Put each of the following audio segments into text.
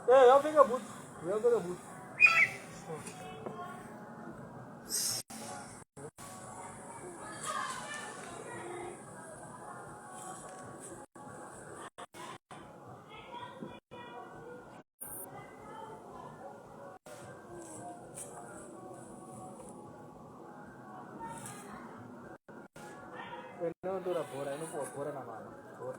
Eh, yapfeka boots. Yapfeka boots. Inotora bhora, inopuwa bhora namama. Bhora.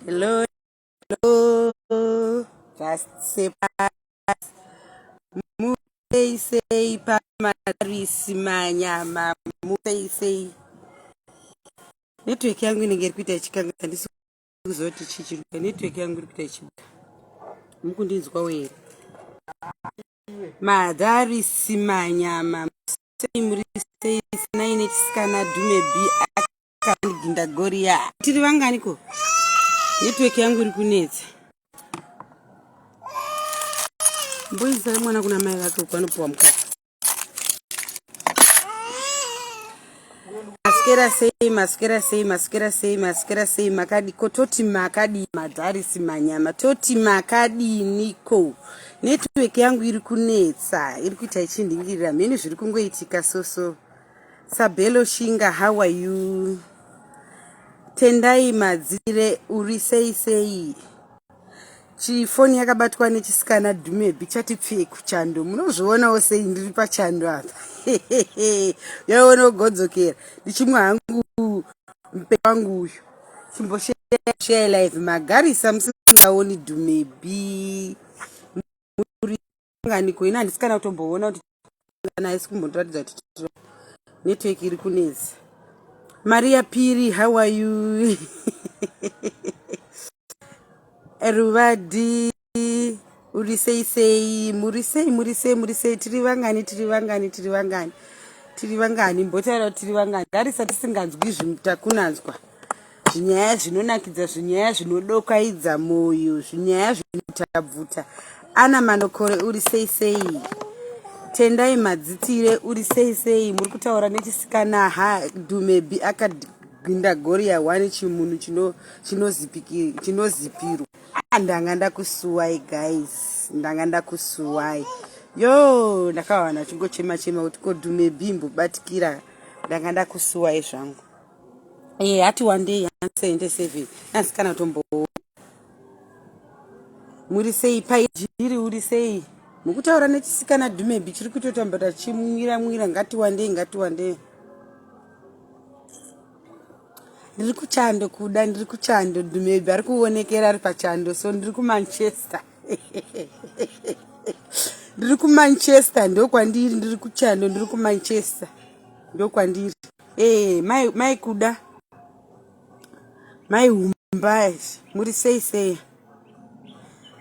Hello, hello. Just say Musei sei pamarisi manyama musei sei. Network yangu inenge iri kuita ichikanganisa ndisi kuzoti chii chiri kuita network yangu iri kuita ichibuda. Mukundinzwawo here? Madharisi manyama sei muri sei sinai nechisikana dhume b akandiginda goria. Tiri vangani ko? Network yangu iri kunetsa. Mboisai mwana kuna mai vake uko anopuwa mukaka. Maskera sei, maskera sei, maskera sei, maskera sei, makadi ko toti makadi madharisi manyama toti makadiniko. Network yangu iri kunetsa, iri kuita ichindingirira mheni zviri kungoitika so so. Sabelo Shinga, how are you? Tendai Madzire, uri sei sei? Chifoni yakabatwa nechisikana Dumebi chati pfee kuchando. Munozvionawo sei ndiri pachando apa? Yaona kugodzokera. Ndichimwa hangu mpe wangu uyu. Chimboshare live magarisa musingaoni Dumebi. Muri nganiko ini handisi kana kutomboona kuti kana haisi kumbondiratidza kuti network iri kunetsa maria piri how are you ruvadi uri sei sei muri sei muri sei muri sei tiri vangani tiri vangani tiri vangani tiri vangani mbotaura kuti tiri vangani garisa tisinganzwi zvimutakunanzwa zvinyaya zvinonakidza zvinyaya zvinodokaidza moyo zvinyaya zvinotabvuta ana manokore uri sei sei tendai madzitire uri sei sei muri kutaura nechisikana ha dumebi akagwinda goria one chimunhu chinozipirwa ah, ndanga ndakusuwai guys ndanga ndakusuwai yo ndakawana chingochema chema kuti ko dumebi mbobatikira ndanga ndakusuwai zvangu Eh, hati wandei 77 nhasi kana tombo muri sei paijiri uri sei mukutaura nechisikana dhumebi chiri kutotamba tachimwira mwira ngati wandei ngati wandei ndiri kuchando kuda ndiri kuchando dhumebi ari kuonekera ari pachando so ndiri kumanchester ndiri kumanchester ndokwandiri ndiri kuchando ndiri kumanchester ndokwandiri Eh, mai mai kuda. Mai humba muri sei sei.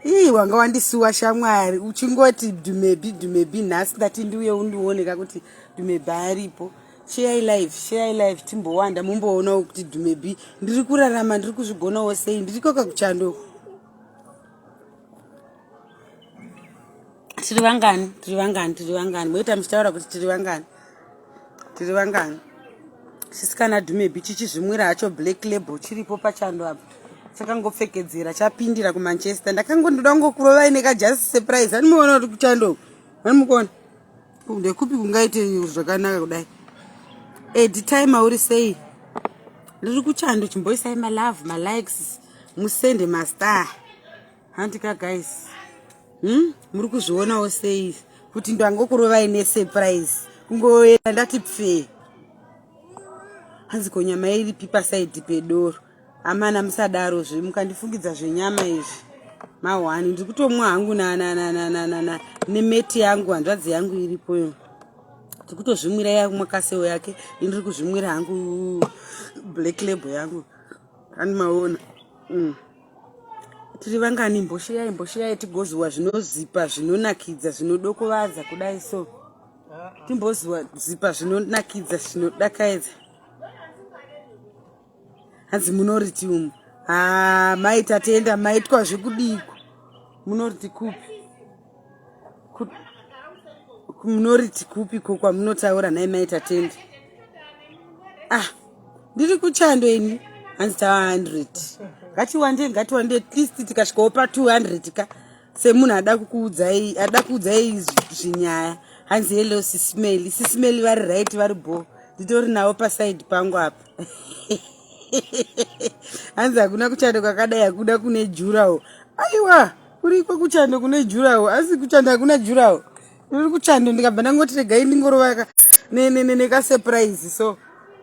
Ii wanga wandisuwa shamwari uchingoti dumebi dumebi nhasi ndati ndiuye undione kuti dumebi aripo. Share live, share live timbowanda mumboonawo kuti dumebi ndiri kurarama ndiri kuzvigonawo sei ndiri koka kuchando. Tiri vangani? Tiri vangani? Tiri vangani? Moita muchitaura kuti tiri vangani? Tiri vangani? Chisikana Dumebi chichizvimwira hacho black label chiripo pachando apa. Chakangopfekedzera chapindira kuManchester. Ndakangondoda kungokurovai neka just surprise. Ani muona kuti kuchando uku? Ani mukuona? Ndekupi kungaite zvakanaka kudai? Edi time uri sei? Ndiri kuchando chimboisai ma love, ma likes, musende ma star. Handika guys. Hmm? Muri kuzvionawo sei kuti ndangokurovai nesurprise kungoenda ndati pfee. Hanzi ko nyama iripi pasaidi pedoro? Amana musadaro zve mukandifungidza zvenyama izvi. Mahwani ndiri kutomwa hangu na na na na na na na nemeti yangu hanzvadzi yangu iripo iyo. Ndiri kutozvimwira yakumwa kasewo yake ini ndiri kuzvimwira hangu black label yangu. Ani maona. Mm. Tiri vangani mbosheyai mbosheyai tigoziwa zvinozipa zvinonakidza zvinodokuvadza kudai so. Timboziwa zipa zvinonakidza zvinodakaidza. Hanzi munoriti umu. Ah, mai tatenda maitwa zvekudiko. Munoriti kupi? Munoriti kupi ko kwamunotaura nhai mai tatenda? Ah, ndiri kuchando ini. Hanzi tava 100. Ngatiwandei ngatiwandei at least tikasvikawo pa 200 ka. Semunhu ada kukuudzai ada kuudzai zvinyaya. Hanzi hello Sismeli. Sismeli vari right vari bho. Nditori navo paside pangu apa. Hanzi hakuna kuchando kwakadai hakuna kune jurawo. Aiwa kuriko kuchando kune jurawo asi kuchando hakuna jurawo. Ndiri kuchando ndikabva ndangoti regai ndingorova nekasurprise so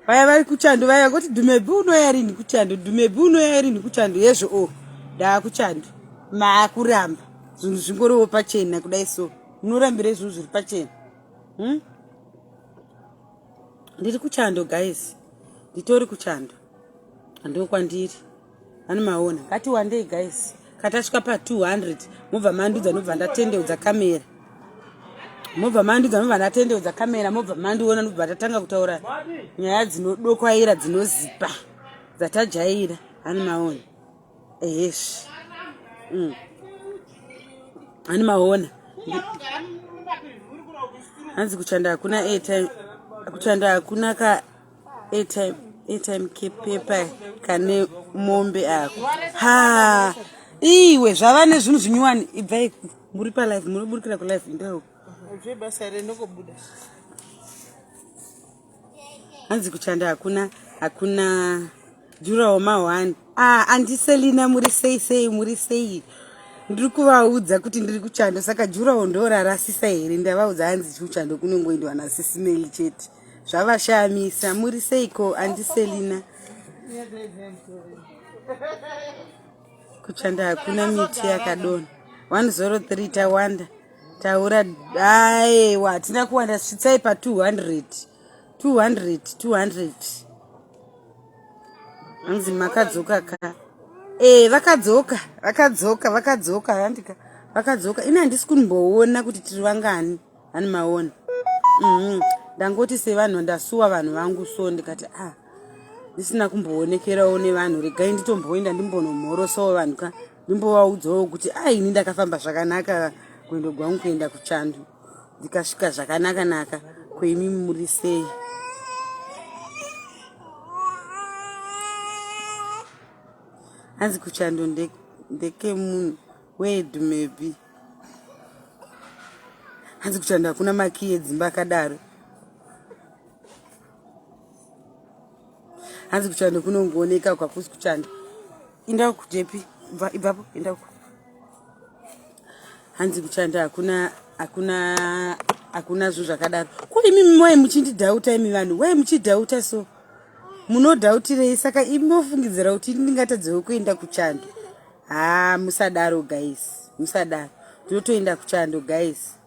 vaya vari kuchando vaya ngoti dhumebi unoya rini kuchando dhumebi unoya rini kuchando yezvo o oh, ndaakuchando maakuramba zvinhu zvingoriwo pachena kudai so munorambirei zvinhu zviri pachena hmm? Ndiri kuchando guys, nditori kuchando ndokwandiri ani maona ngatiwandei guys katasvika pa 200 mobva mandudza nobva ndatendeudza kamera mobva mandudza nobva ndatendeudza kamera mobva mandiona nobva tatanga kutaura nyaya dzinodokwaira dzinozipa dzatajaira ani maona ehesvi mm. Ani maona hanzi kuchanda hakuna airtime kuchanda hakuna ka airtime airtime kepepa kane mombe ako ha iwe zvava nezvinhu zvinyuwani ibvai muri palive munoburikira kulive indauko zvebasa renokobuda hanzi kuchanda hakuna hakuna jurawo mahwani ah, andiselina muri sei sei muri sei ndiri kuvaudza kuti ndiri kuchando saka jurawo ndorarasisa here ndavaudza hanzi kuchando kunongoendwa nasisimeli chete zvavashamisa muri seiko andiselina kuchanda hakuna miti yakadonha 103 tawanda taura aiwa hatina kuwanda svitsai pa 200 200 200 hanzi makadzoka ka e vakadzoka vakadzoka vakadzoka handika vakadzoka ini handisi kumboona kuti tiri vangani hani maona mm-hmm. ndangoti sevanhu ndasuwa vanhu vangu so ndikati ah ndisina kumboonekerawo nevanhu regai nditomboenda ndimbonomhorosawo vanhu ka ndimbovaudzawo kuti a ah, ini ndakafamba zvakanaka kuendo gwangu kuenda kuchando ndikasvika zvakanaka naka kuimi muri sei hanzi kuchando ndekemunhu wedu maybe hanzi kuchando hakuna makiyi edzimba akadaro hanzi kuchando kunongooneka kwakusi kuchando inda uku jepi ibvapo inda uku hanzi kuchando hakuna hakuna hakuna zvinhu zvakadaro ko imi moye muchindidhauta imi vanhu wai muchidhauta so munodhautirei saka imi mofungidzira kuti ini ndingatadzewo kuenda kuchando haa musadaro guys musadaro ndinotoenda kuchando guys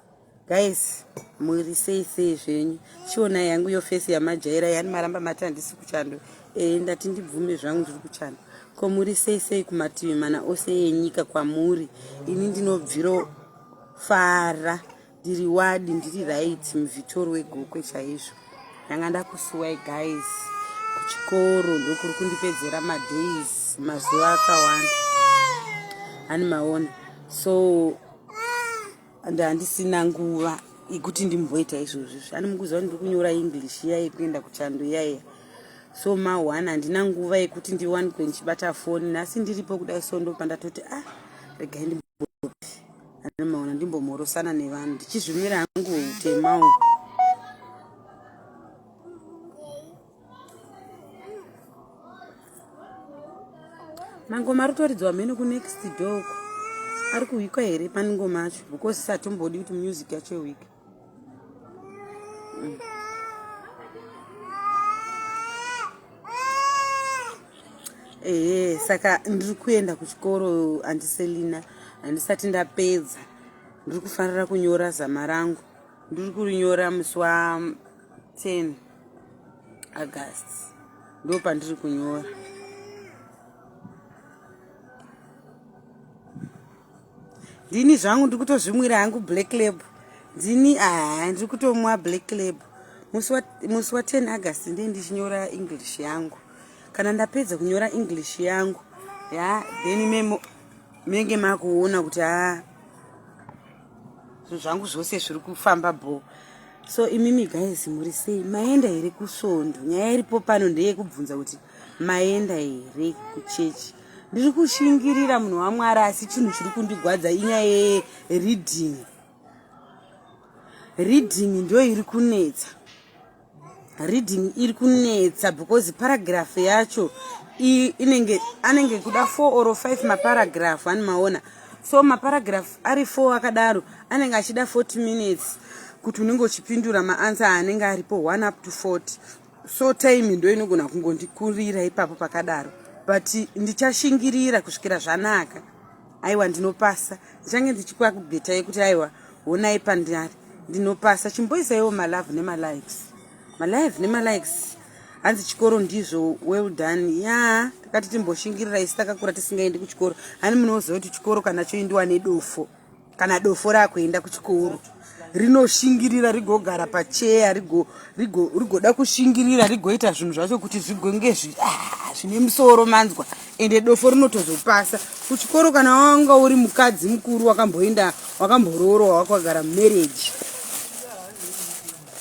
Guys, muri sei sei zvenyu? Chionai yangu yo face yamajaira yani maramba mati handisi kuchando. Eh, ndati ndibvume zvangu ndiri kuchando. Ko muri sei sei kumativi mana ose enyika kwamuri? Ini ndinobviro fara ndiri wadi ndiri right muvhitori wegokwe chaizvo. Ndanga ndakusuwai guys kuchikoro ndokuri kundipedzera madays mazuva akawanda. Hani maona. So and handisina nguva yekuti ndimboita izvozvi izvi ani mukuziva ndiri kunyora english iya yekuenda kuchando iya iya so ma one handina nguva yekuti ndiwanikwe ndichibata foni nhasi ndiripo kudai so ndopandatoti ah regai ndimbopi anomaona ndimbomhorosana nevanhu ndichizvimira hangu utemawo Mangoma ari kutoridzwa mheno kunext door uko. Ari kuhwikwa here paningoma acho because satombodi kuti music yacho ihwike. Ehe, saka ndiri kuenda kuchikoro andiselina, handisati ndapedza. Ndiri kufanira kunyora zama rangu, ndiri kurinyora musi wa 10 August, ndo pandiri kunyora. Ndini zvangu ndiri kutozvimwira hangu black lab, ndini haa ndiri kutomwa black lab. Musi wa 10 August ndiye ndichinyora English yangu. Kana ndapedza kunyora English yangu ya, then memo menge makuona kuti haa zvinhu zvangu zvose zviri kufamba bho. So imimi guys, muri sei? Maenda here kusvondo? Nyaya iripo pano ndeyekubvunza kuti maenda here kuchechi. Ndiri kushingirira munhu waMwari, asi chinhu chiri kundigwadza inyaya yereading. Reading ndo iri kunetsa, reading iri kunetsa because paragraph yacho inenge anenge kuda 4 or 5 maparagraph, ani maona? So maparagraph ari 4 akadaro anenge achida 40 minutes kuti unenge uchipindura maanswer anenge aripo 1 up to 40. So time ndo inogona kungondikurira ipapo pakadaro, but ndichashingirira kusvikira zvanaka. Aiwa, ndinopasa. Ndichange ndichikwakubhetai kuti aiwa, honai pandari, ndinopasa. Chimboisaiwo malove nemalikes, malove nemalikes. Hanzi chikoro ndizvo, well done. Ya, takati timboshingirira isi takakura tisingaendi kuchikoro. Hani munoziva kuti chikoro kana choindiwa nedofo, kana dofo rakuenda kuchikoro rinoshingirira, rigogara pacheya, rigoda kushingirira, rigoita zvinhu zvacho kuti zvigonge zvine musoro, manzwa? Ende dofo rinotozopasa kuchikoro. Kana wanga uri mukadzi mukuru wakamboenda, wakamboroorwa, wakagara mumarriage,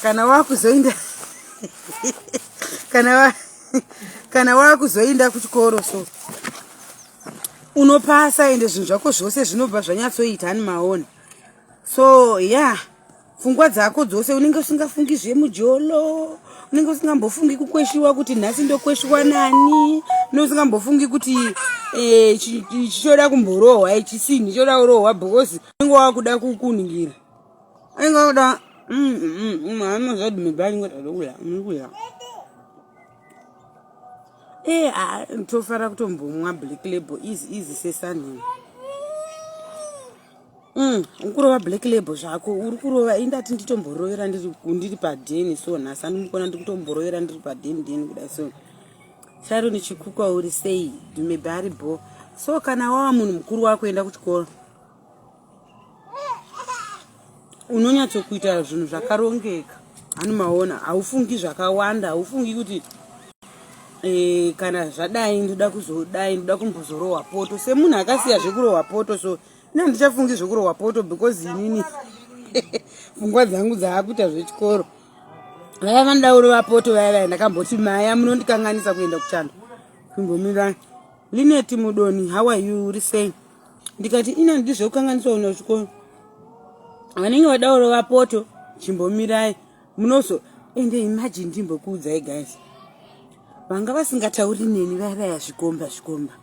kana wakuzoenda kana wakuzoenda kuchikoro, so unopasa, ende zvinhu zvako zvose zvinobva zvanyatsoita, hani maona? So ya, yeah, pfungwa dzako dzose unenge usingafungi zvemujolo, unenge usingambofungi kukweshiwa kuti nhasi ndokweshiwa nani, unenge usingambofungi kuti chichoda kumborohwa ichisini choda kurohwa, because unenge wakuda kukuningira, unenge wakuda anozadimebhaingodakuya. Tofara kutombomwa black label easy easy sesanhini. Ukurova black label zvako, uri kurova. Indati nditomborovera ndiri padheni, so nhasi andimukona ndiri kutomborovera ndiri padheni dheni kudai. So Sharon Chikukwa, uri sei? Dhumebe ari bho. So kana wava munhu mukuru wakuenda kuchikoro, unonyatsokuita zvinhu zvakarongeka, hani maona? Haufungi zvakawanda, haufungi kuti kana zvadai ndoda kuzodai, ndoda kumbozorohwa poto. Semunhu akasiya zvekurohwa poto, so ine handichafungi zvekurohwa poto because inini pfungwa dzangu dzaakuita zvechikoro. Vaya vanoda kurova poto vaya vaya, ndakamboti maya munondikanganisa kuenda kuchando, kumbomira. Lineti Mudoni, how are you? Uri sei? Ndikati ina ndidi zvekukanganiswa kuenda kuchikoro. Vanenge vada kurova poto, chimbomirai munozo. Ende imagine, ndimbokuudzai guys, vanga vasingatauri neni vaya vaya, zvikomba zvikomba.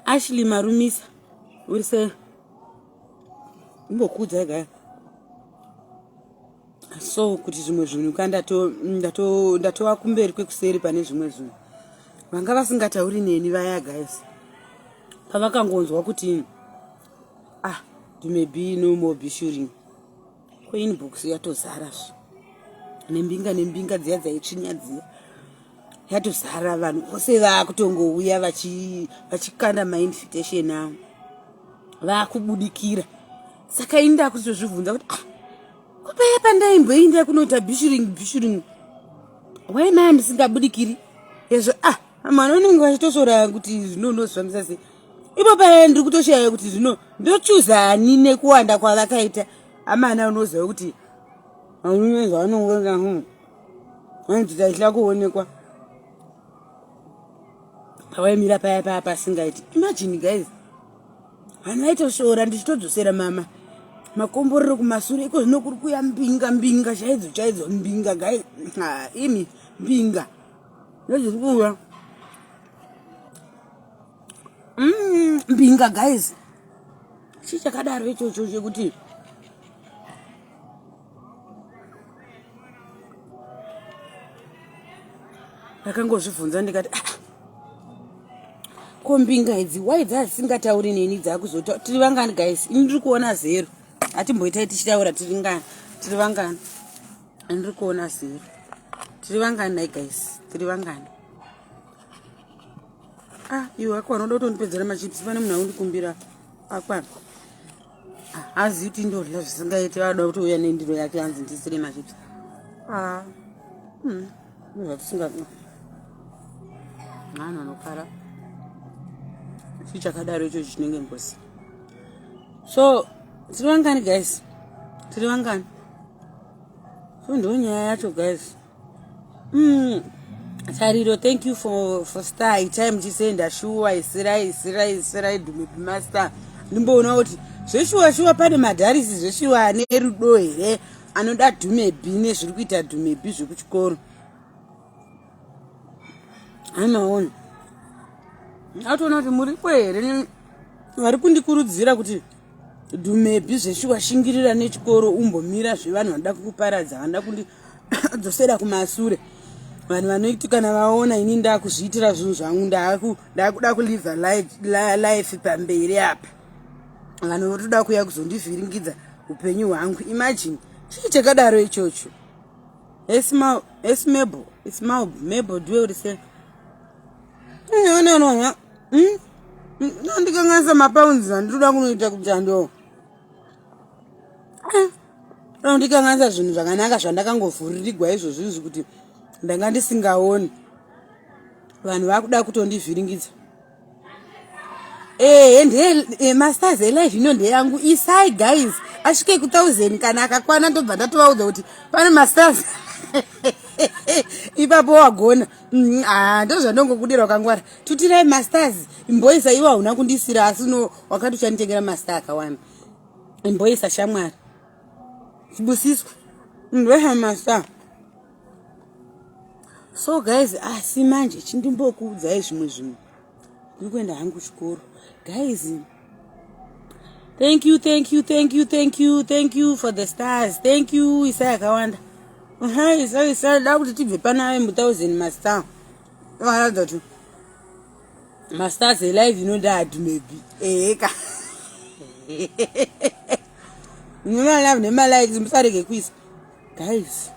Ashley Marumisa, uri sei? Ndimbokuudzai guys, so kuti zvimwe zvinhu ka ndatova kumberi kwekuseri pane zvimwe zvinhu. Vanga vasingatauri neni vaya guys, pavakangonzwa kuti ah, maybe no more bishuring, kweinbox yatozara zve nembinga, nembinga dziya dzaitsvinya dziya yatozara. Vanhu vose vaakutongouya vachikanda mainvitation avo, vaakubudikira. Saka ini ndakuzozvibvunza kuti ah, kupaya pandaimboinda kunoita bishuring bishuring, wai maa ndisingabudikiri ezvo? Ah, mwana unenge vachitosora kuti zvino unozvifambisa sei ipo paya. Ndiri kutoshaya kuti zvino ndochuza ani nekuwanda kwavakaita. Amana, unoziva kuti varume zvavanongoita, vanoti taitya kuonekwa pawaimira paya paya pasingaiti. Imagine guys, vanhu vaitosora ndichitodzosera mama makomborero kumasure. Iko zvino kuri kuya mbinga, mbinga chaidzo chaidzo, mbinga guys. Imi, mbinga ndozviri kuuya, mbinga guys. Chii chakadaro ichocho chekuti ndakangozvibvunza ndikati ah, ko mbinga idzi why dzasingatauri neni dzakuzota tiri vangani guys ini ndiri kuona zero atimboitai tichitaura tiri ngani tiri vangani ndiri kuona zero tiri vangani nai guys tiri vangani ah iwe akwana uda kutondipedzera machips pane munhu akundikumbira akwana ah, azivi kuti ndodla zvisingaiti vada kuti uya nendiro yake hanzi ndisire machips ah zvatisinga vanhu vanokara chii chakadaro icho chinenge ngozi so tiri vangani guys tiri vangani so ndo nyaya yacho guys Tariro, thank you for, for star itai muchisenda shuwa isirai isirai isirai dhumepi master ndimboona kuti zveshuwa shuwa pane madharisi zveshuwa ane rudo here anoda dhumebi nezviri kuita dhumebi zvekuchikoro amaona atoona kuti muripo here vari kundikurudzira kuti dhumebhi zveshuwa shingirira nechikoro umbomira zvevanhu vanoda kukuparadza vanoda kundidzosera kumasure vanhu vanoiti kana vaona ini ndakuzviitira zvinhu zvangu ndakuda kulive life pamberi apa vanhu votoda kuuya kuzondivhiringidza upenyu hwangu imagine chii chakadaro ichocho esmebo ismabo duwe uri sei Andikanganisa mapounds andinoda kunoita kuchando. Andikanganisa zvinhu zvakanaka zvandakangovhuririgwa izvozvo izvi kuti ndanga ndisingaoni. Vanhu vakuda kutondivhiringidza. Ehe ndiye eh, masters elife ino ndeyangu isai guys asvike ku1000 kana akakwana ndobva ndatovaudza kuti pane masters ipapo wagona mm, ah, ndozvandongokudira wakangwara tutirai masters imboisa iwe hauna kundisira asi no wakati uchanditengera master akawanda imboisa shamwari chibusiswa ndoha master so guys asi manje chindimbokuudzai zvimwe zvinhu ndiri kuenda hangu kuchikoro guys thank you thank you thank you thank you thank you for the stars thank you isai akawanda isai isai da kuti tibve pana muthousand mastar varatidza kuti mastars elive inoda admebi eheka nemalove nemalikes musarege kuisa guys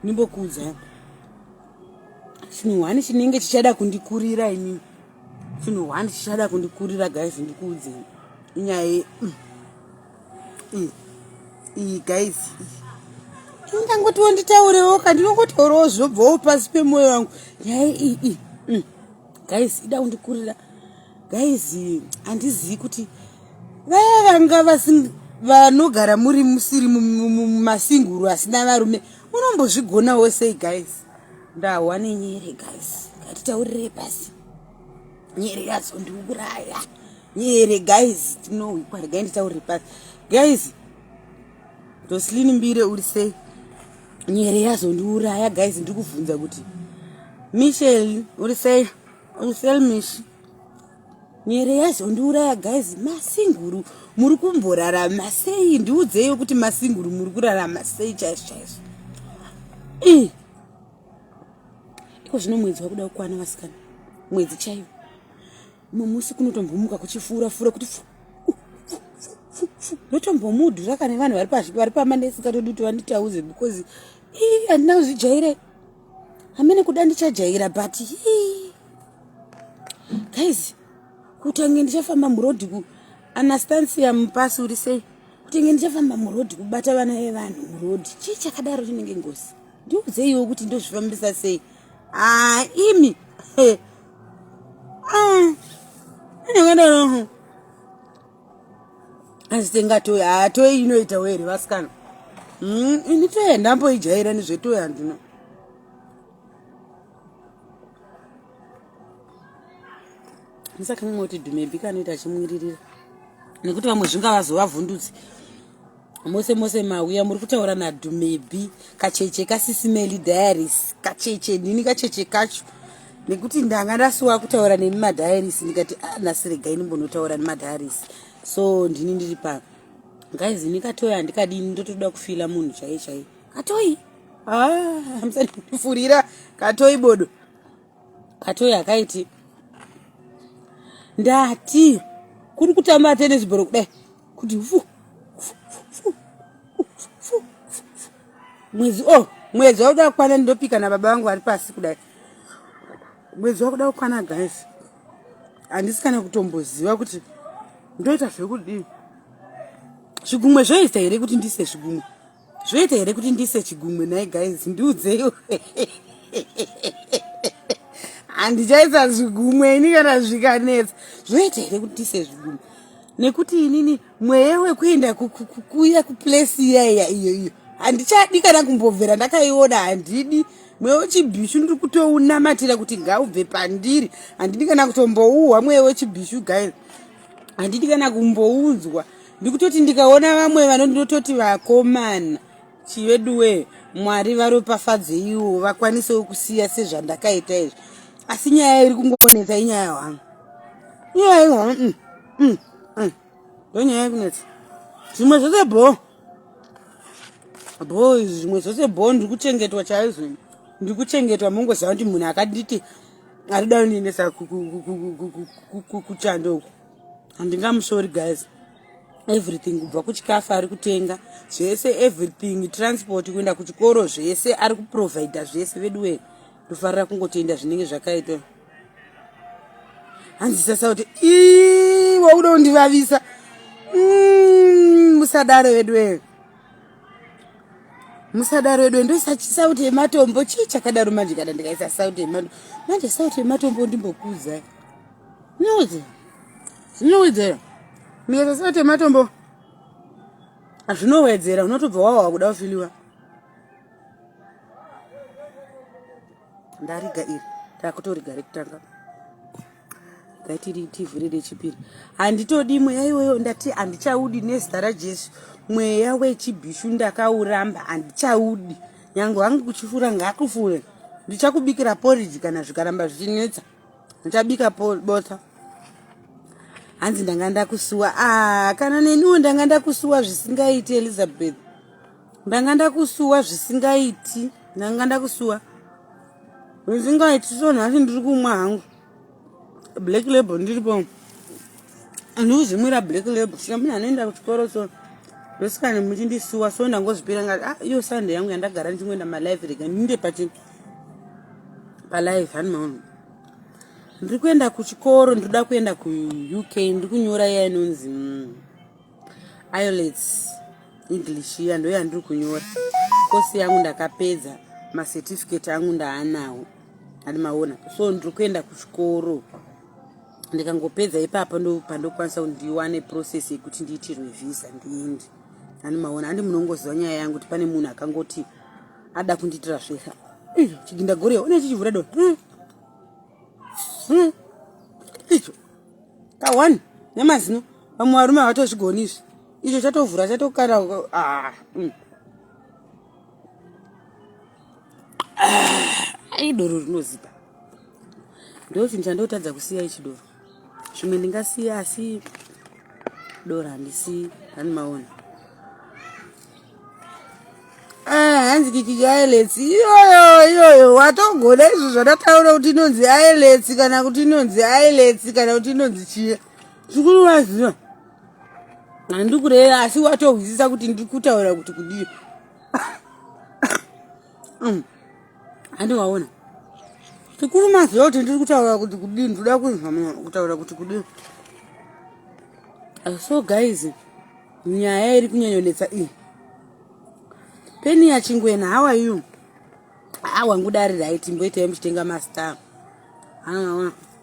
ndimbokuudzai chinhu one chinenge chichada kundikurira inini chinhu one chichada kundikurira guys ndikuudzei inyaya ye mm. iyi guys indangotiwo nditaurewo ka ndinongotaurawo zvobvawo pasi pemwoyo wangu nyaya iyi mm. guys ida kundikurira guys handizivi kuti vaya vanga vanogara muri musiri mumasinguru asina varume munombozvigonawo sei guys ndahwa nenyere guys ngatitaurirei pasi nyere yazondiuraya nyere guys tinohwikwa regai nditaurire pasi guys Roslyn Mbire uri sei nyere yazondiuraya guys ndiri kuvhunza kuti Michelle uri sei uri sei Mishi nyere yazondiuraya guys masinguru muri kumborarama sei ndiudzeiwo kuti masinguru muri kurarama sei chaizvo chaizvo iko zvino mwedzi wakuda kukwana vasikana mwedzi chaiwo mumusi kunotombomuka kuchifura fura kuti fu ndotombomudhura kana vanhu vari pazvi vari pamandesingatondi kuti vanditauze because ii handina kuzvijaira hamene kuda ndichajaira but ii guys kutange ndichafamba murodhi ku anastancia mupasi uri sei kutange ndichafamba murodhi kubata vana vevanhu murodhi chii chakadaro chinenge ngozi ndiudzeiwo kuti ndozvifambisa sei ah, imi ah, inenge azitenga toyi haa toyi inoitawo here vasikana hmm, ini toyi handamboijaira nezvetoyi handina musakanganwa kuti dhumebhi kanoita achimwiririra nekuti vamwe zvingavazovavhundutsi mose mose mauya muri kutaura nadhumebhi kacheche kasisimeli diaries kacheche ndini kacheche kacho nekuti ndanga ndasuwa kutaura nemi madiaries ndikati ah, nhasi regai ndimbonotaura nemadiaries. So ndini ndiri pano guys, ini katoi handikadini, ndotoda kufila munhu chaiye chaiye. Katoi, ah, musandifurira katoi bodo, katoi hakaiti. Ndati kuri kutamba tennis ball kudai kuti fu fu fu fu fu. Mwedzi, oh, mwedzi wakuda kukwana, ndopika nababa vangu vari pasi kudai. Mwedzi wakuda kukwana guys, handisi kana kutomboziva kuti ndoita zvekudii. Zvigumwe zvoita here kuti ndise zvigumwe? Zvoita here kuti ndise chigumwe? Nhai guys, ndiudzeiwo. Handichaisa zvigumwe ini kana zvikanetsa. Zvoita here kuti ndise zvigumwe? Nekuti inini mweya wekuenda kuya kuplace iya iya iyo iyo handichadi kana kumbobvera ndakaiona. Handidi mweya wechibhishu, ndiri kutounamatira kuti ngaubve pandiri. Handidi kana kutombouhwa mweya wechibhishu guys, handidi kana kumbounzwa. Ndikutoti ndikaona vamwe vanondototi vakomana chiveduwe, Mwari varopafadze iwo vakwanisewo kusiya sezvandakaita izvi. Asi nyaya iri kungonetsa inyaya hwangu, inyaya hwangu Ndonyaya yekunetsa. Zvimwe zvose bho bho, zvimwe zvose bho, ndiri kuchengetwa chaizvo, ndiri kuchengetwa. Mongoziva kuti munhu akanditi arida kundiendesa kuchando uku, handingamusori guys. Everything, kubva kuchikafu ari kutenga zvese, everything, transport kuenda kuchikoro, zvese ari kuprovida zvese. Veduwe, ndofarira kungotenda zvinenge zvakaitwa. Hanzi sasa kuti wakuda kundivavisa. Musadaro veduwe, musadaro veduwe. Ndoisa sauti yematombo, chii chakadaro manje? Kana ndikaisa sauti yematombo manje, sauti yematombo ndimbokuudzai, zvinowedzera, zvinowedzera. Ndikaisa sauti yematombo zvinowedzera, unotobva wawa kuda kufiliwa. Ndariga iri, takutoriga rekutanga, ngaitiri tivhure rechipiri. Handitodi mweya iwoyo, ndati handichaudi nezita raJesu. Mweya wechibhishu ndakauramba, handichaudi. Nyange wangu kuchifura ngakufure, ndichakubikira porridge kana zvikaramba zvichinetsa, ndichabika bota. Hanzi ndanga ndakusuwa. Ah, kana neniwo ndanga ndakusuwa zvisingaiti, Elizabeth, ndanga ndakusuwa zvisingaiti, ndanga ndakusuwa zvisingaiti. So nhasi ndiri kumwa hangu Black Label, ndiripo ndikuzvimwira Black Label. Sika munhu anoenda kuchikoro, so ndosikane muchindisuwa. So ndangozvipira ngati, ah, iyo Sunday yangu yandagara ndichingoenda malive, rega ndinde pachi palive. Hani maona, ndiri kuenda kuchikoro, ndinoda kuenda kuUK, ndiri kunyora iya inonzi IELTS English iya, ndo yandiri kunyora. Kosi yangu ndakapedza, macertificate angu ndaanawo, andi maona. So ndiri kuenda kuchikoro, ndikangopedza ipapo ndo pandokwanisa kuti ndiwane process yekuti ndiitirwe visa ndiende. Andi maona, andi munongoziva nyaya yangu kuti pane munhu akangoti ada kundiitira svesa. Chiginda gore une chichivhura do Icho ka1 nemazino, vamwe varume havatozvigoni izvi. Icho chatovhura chatokara. Ah, Ah, doro rinozipa, ndo chinhu chandotadza kusiya ichi doro. Zvimwe ndingasiya, asi doro handisi. Hani maona. Ah, hanzi kiki IELTS iyoyo iyoyo, watogona izvo zvandataura kuti inonzi IELTS, kana kuti inonzi IELTS, kana kuti inonzi chiya. Zvikuru waziva handiri kureva, asi watohwisisa kuti ndiri kutaura kuti kudii. Handiwaona chikuru, maziva kuti ndiri kutaura kuti kudii, ndinoda kuzama kutaura kuti kudii. So guys, nyaya iri kunyanyonetsa iyi, peni yachingwena. How are you? Wangu dari right, mboitai muchitenga mastar.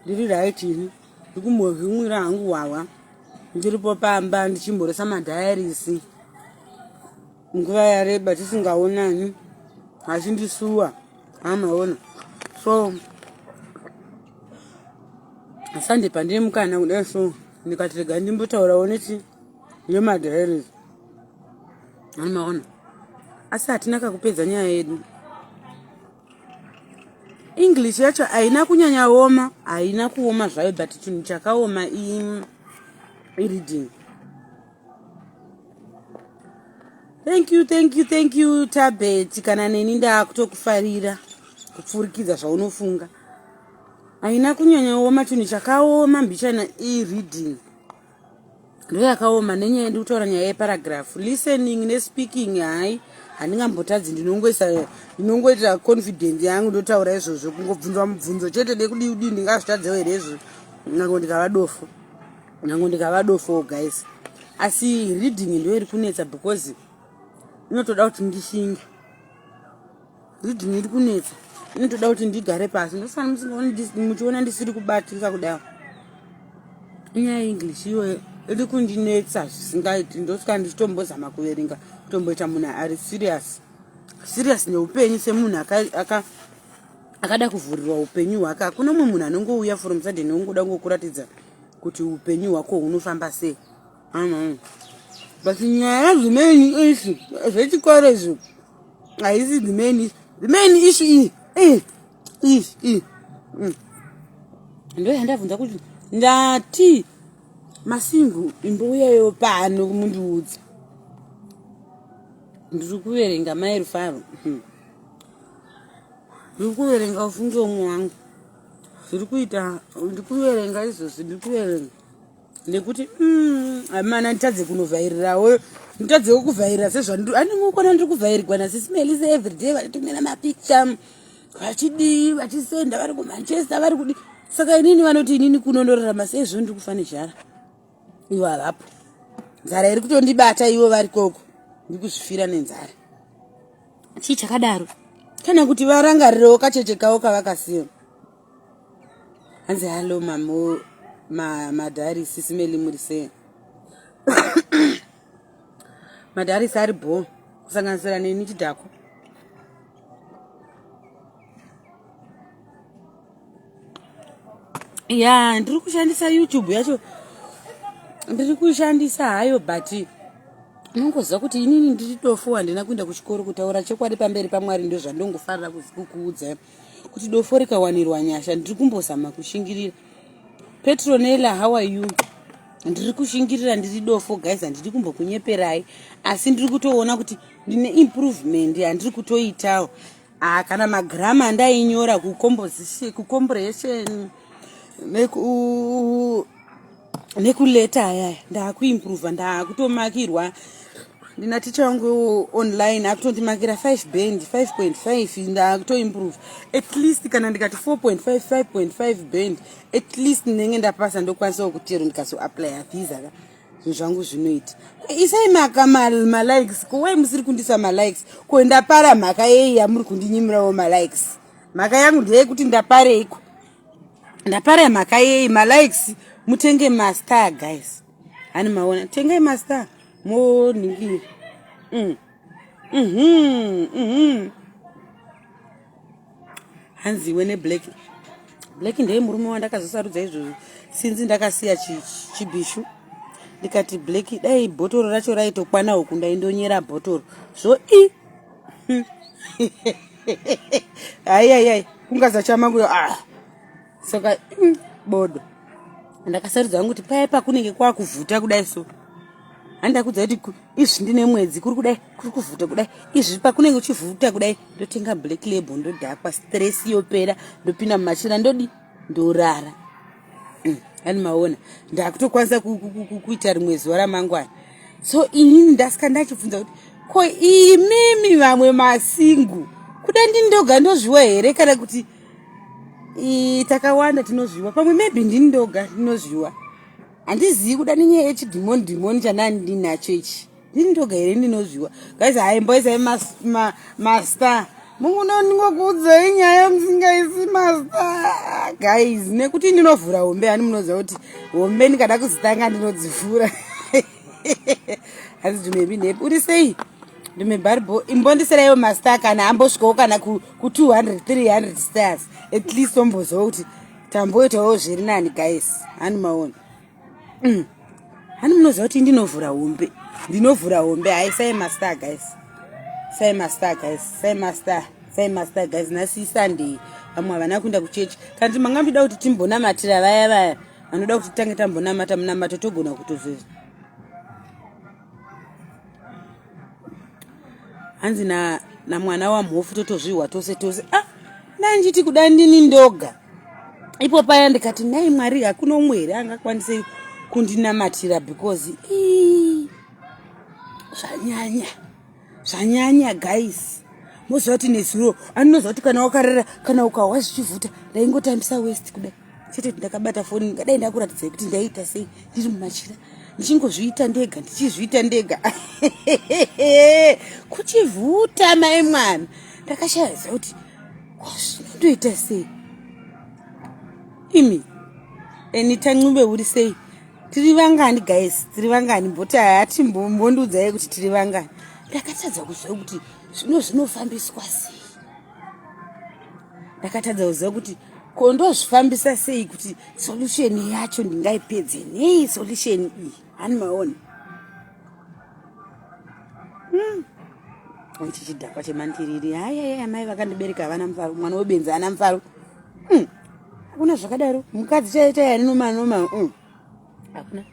Ndiri right ini, ndikumbozvimwira hangu hwahwa, ndiripo pamba ndichimboresa madiaries. Nguva yareba tisingaonani, achindisuwa, amaona. So Sunday pandine mukana kudai, so ndikati rega ndimbotaurawo nechi nemadiaries, amaona. Asi hatina kakupedza nyaya yedu. English yacho haina kunyanya oma, haina kuoma zvayo, but chinhu chakaoma ireading. Thank you, thank you, thank you Tabet. Kana neni ndakutokufarira kupfurikidza zvaunofunga. Haina kunyanyaoma chinhu chakaoma mbichana i-reading ndoyakaoma nenyaya ndikutaura nyaya yeparagraph listening nespeaking hayi handingambotadzi ndinongoisa ndinongoita confidence yangu ndotaura izvozvo kungobvunzwa mubvunzo chete nekudii kudii ndingazvitadzewo here izvozvo nyange ndikava dofo nyange ndikava dofo guys asi reading ndo iri kunetsa because inotoda kuti ndishinge reading iri kunetsa inotoda kuti ndigare pasi ndosana muchiona ndisiri kubatika kudai inyaya yeenglish iyoyo iri kundinetsa zvisingaiti ndosvika ndichitombozama kuverenga kutomboita munhu ari serious serious neupenyu semunhu akada aka kuvhurirwa upenyu hwake hakuna umwe munhu anongouya from sudden ongoda kungokuratidza kuti upenyu hwako hunofamba sei but nyaya the main issue zvechikoro izvo haisi the main issue the main issue iyi iyi iyi mm. ndo yandabvunza kuti ndati masingu imbouyayo pano mundiudza ndiri kuverenga mai rufaro hmm. ndiri kuverenga ufunge umwe wangu zviri kuita ndiri kuverenga izvozvi ndiri kuverenga nekuti mm, amana nditadze kunovhairirawo nditadzewo kuvhairira sezvandinongokona ndiri kuvhairirwa nasisi melisa everyday vachitumira mapicture vachidii vachisenda vari kumanchester vari kudii saka inini vanoti inini kuno ndorarama seizvo ndiri kufa nezhara ivo havapo nzara iri kutondibata ivo vari koko ndiri kuzvifira nenzara chii chakadaro kana kuti varangarirewo kacheche kavo kavakasiya hanzi hallo mamo madhari sisi meli muri sei madharisi ari bho kusanganisira neni chidhako ya ndiri kushandisa youtube yacho ndiri kushandisa hayo but unongoziva kuti inini ndiri dofo handina kuenda kuchikoro kutaura chokwadi pamberi pamwari ndozvandongofarira kukuudza kuti dofo rikawanirwa nyasha ndiri kumbozama kushingirira petronella how are you ndiri kushingirira ndiri dofo guys handidi kumbokunyeperai asi ndiri kutoona kuti ndine improvement yandiri kutoitawo ah, kana magrama andainyora kucomposition neku nekuleta ayaya ndaakuimprova ndaakutomakirwa ndina ticha wangu online akutondimakira 5 band 5.5 ndaakutoimprove at least kana ndikati 4.5 5.5 band at least ndinenge ndapasa ndokwanisawo kutero ndikazoaplya visa ka zvinhu zvangu zvinoita isai maka malikes ko wai musiri kundisa malikes ko ndapara mhaka yei yamuri kundinyimirawo malikes mhaka yangu ndeyekuti ndapareiko ndapara mhaka yei malikes mutenge mastar guys hani maona tengai mastar monhingira mm. mm -hmm, mm -hmm. hanzi iwe neblack black ndeye murume wandakazosarudza izvozvo sinzi ndakasiya chibhishu ndikati black dai bhotoro racho raitokwana uku ndaindonyera bhotoro zvo i haiyaiai kungazachama kuyo ah saka mm, bodo ndakasarudza hangu kuti paya pakunenge kwakuvhuta kudai so handakudza kuti izvi ndine mwedzi kuri kudai kuri kuvhuta kudai izvi pakunenge uchivhuta kudai ndotenga black label ndodhakwa stress yopera ndopinda mumachira ndodi ndorara mm, ani maona ndakutokwanisa kuita rimwe zuva ramangwana so inini ndasika ndachibvunza kuti ko imimi vamwe masingu kuda ndini ndoga ndozviwa here kana kuti takawanda tinozviwa pamwe maybe ndini ndoga ndinozviwa handizivi kuda nenyaya yechidhimoni dhimoni chandani ndinacho ichi ndini ndoga here ndinozviwa guys haimboisai mastar mungunondingokuudzai nyaya musingaisi mastar guys nekuti ndinovhura hombe hani munoziva kuti hombe ndikada kuzitanga ndinodzivhura hanzi dumebi nhepi uri sei ndume barbo imbondisiraiwo mastar kana ambosvikawo kana ku200 300 stars at least omboziva kuti tamboitawo zviri nani guys hani maona mm. hani munoziva kuti ndinovhura hombe ndinovhura hombe hai sai mastar guys sai mastar guys sai mastar sai mastar guys nhasi isunday vamwe havana kuenda kuchechi kana kuti manga muchida kuti timbonamatira vaya vaya vanoda kuti tange tambonamata munamato togona kutozozvi Hanzi na namwana wamhofu totozvihwa tose tose. Ah, ndanjiti kuda ndini ndoga. Ipo paya ndikati nhai Mwari hakuna umwe here angakwanise kundinamatira because ii zvanyanya. Zvanyanya guys. Moziva kuti nezuro anoziva kuti kana wakarara kana ukahwa zvichivhuta ndaingotambisa west kudai. Chete kuti ndakabata foni ndingadai ndakuratidzai kuti ndaiita sei ndiri mumachira ndichingozviita ndega ndichizviita ndega kuchivhuta mai mwana ndakashaya ziva kuti zvinondoita sei imi enita ncube uri sei tiri vangani guys tiri vangani mboti hati mbondiudzai kuti tiri vangani ndakatadza kuziva kuti zvino zvinofambiswa sei ndakatadza kuziva kuti ko ndozvifambisa sei kuti solution yacho ndingaipedze nei solution iyi hani maona hmm. ichi chidhakwa chemandiriri hayaya mai vakandibereka havana mufaro mwana webenzi haana mufaro hmm. hakuna zvakadaro mukadzi chaiye chaiye anonoma noma hmm. hakuna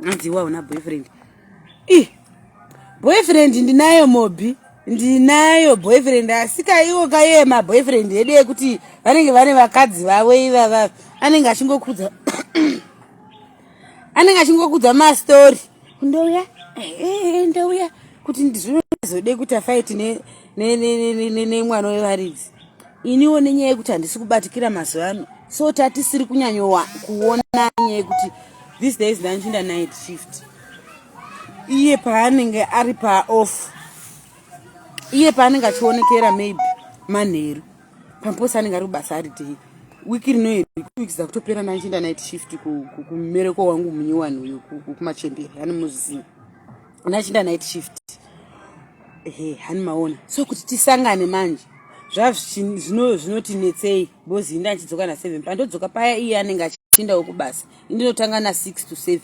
Hanzi iwe hauna boyfriend. Ih, boyfriend ndinayo mobi ndinayo boyfriend asi kaiwo kaiye maboyfriend edu ekuti vanenge vane vakadzi vavo ivava anenge achingokudza anenge achingokudza mastori ndouya eh, eh, eh, ndouya kuti ndizvinozode kuti afaiti nemwana wevaridzi iniwo nenyaya yekuti handisi kubatikira mazuva ano so tatisiri kunyanyowa kuona nyaya yekuti these days ndandichiinda night shift iye paanenge ari paoff iye paanenge achionekera maybe manheru pamposi anenge ari kubasa ari day wiki rino iri weeks dzakutopera ndandichiinda night shift kummereko wangu munyowani uyu kumachembere ani muzviziva ndachinda night shift ehe hani maona so kuti tisangane manje zvazvinotinetsei because ini ndachidzoka na7 pandodzoka paya iye anenge achiindawo kubasa indinotanga na6 to 7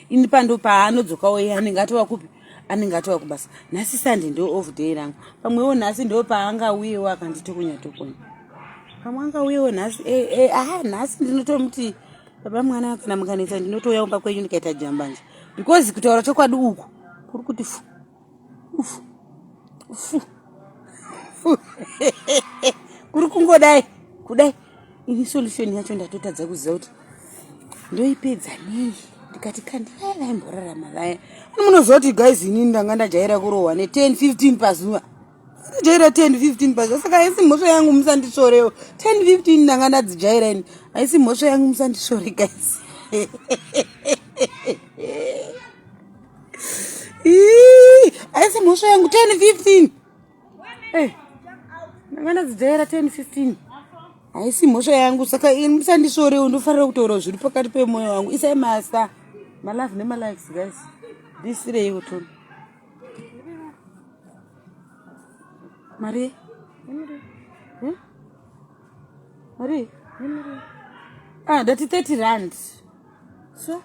ini pando paanodzokawo iye anenge atova kupi anenge atova kubasa nhasi sunday ndo off day rangu pamwewo nhasi ndo paangauyewo akanditokonya tokonya pamwe angauyewo nhasi eh, eh, aha nhasi ndinotomuti baba mwana kana mukanetsa ndinotouya kumba kwenyu ndikaita jambanja because kutaura chokwadi uku kuri kuti fu ufu fu fu kuri kungodai kudai ini solution yacho ndatotadza kuziva kuti ndoipedza nei ndikati kandi vaya vaimborarama vaya munoziva kuti guys inini ndanga ndajaira kurohwa ne 10 15 pazuva ndajaira 10 15 pazuva saka haisi mhosva yangu musandisvorewo 10 15 ndanga ndadzijaira ini haisi mhosva yangu musandisvore guys haisi mhosva yangu 10 15 eh, ndanga ndadzijaira 10 15 haisi mhosva yangu saka ini musandisvorewo ndofanira kutaura zviri pakati pemwoyo wangu isai masa malove nemalikes guys ndisireiwo toni Mari? Hmm? Mari? Ah, ndati 30 rand. So?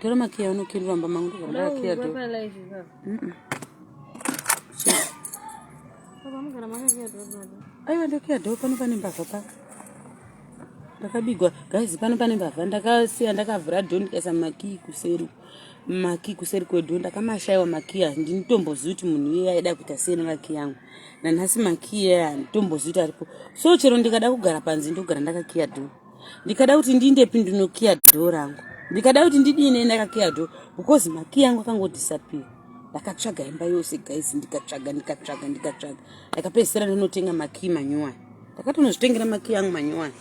Tora makiya unokirira mba mangu ndakakiya do. Mm. Aiwa ndokiya do pano pane mbavha pa. Ndakabigwa guys pano pane mbavha ndakasiya ndakavhura do ndikaisa makiyi kuseri. Makii kuseri kwedu ndakamashaiwa makii aya ndinitombozivi kuti munhu iye aida kuita sei nemakii angu nanhasi makii aya handitombozivi kuti aripo so chero ndikada kugara panze ndogara ndakakiya dhoo ndikada kuti ndiindepi ndinokiya dhoo rangu ndikada kuti ndidine ndakakiya dhoo because makii angu akangodisappear ndakatsvaga imba yose guys ndikatsvaga ndikatsvaga ndikatsvaga ndakapedzisira ndinotenga makii manyowani ndakatonozvitengera makii angu manyowani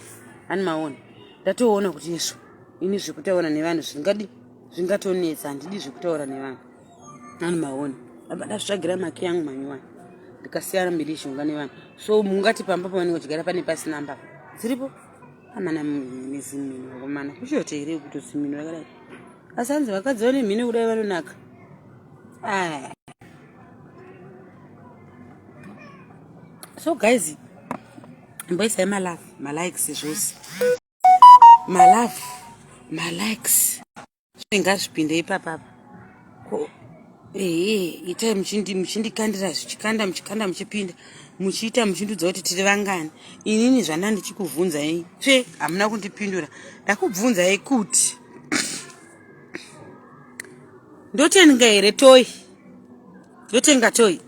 ani maona ndatoona kuti izvo ini zvekutaura nevanhu zvingadi zvingatonetsa handidi zvekutaura nevanhu ani maona aba ndazvitsvagira maki yangu manyowani ndikasiyana mhirizhonga nevanhu so mungati pamba pavanenge vachigara pane pasina mbavha dziripo amana nezimhino vakomana kuchiote here kutozimhino rakadai asi hanzi vakadzi vane mhino kudai vanonaka ah. so guys mboisai malove malikes zvose malove malikes ngazvipinde ipapapa ko ehe itai muchindikandira zvichikanda muchikanda muchipinda muchiita muchindudza kuti tiri vangani inini zvanda ndichikubvunzai tsve hamuna kundipindura ndakubvunzai kuti Ndotenga here toy? Ndotenga toy?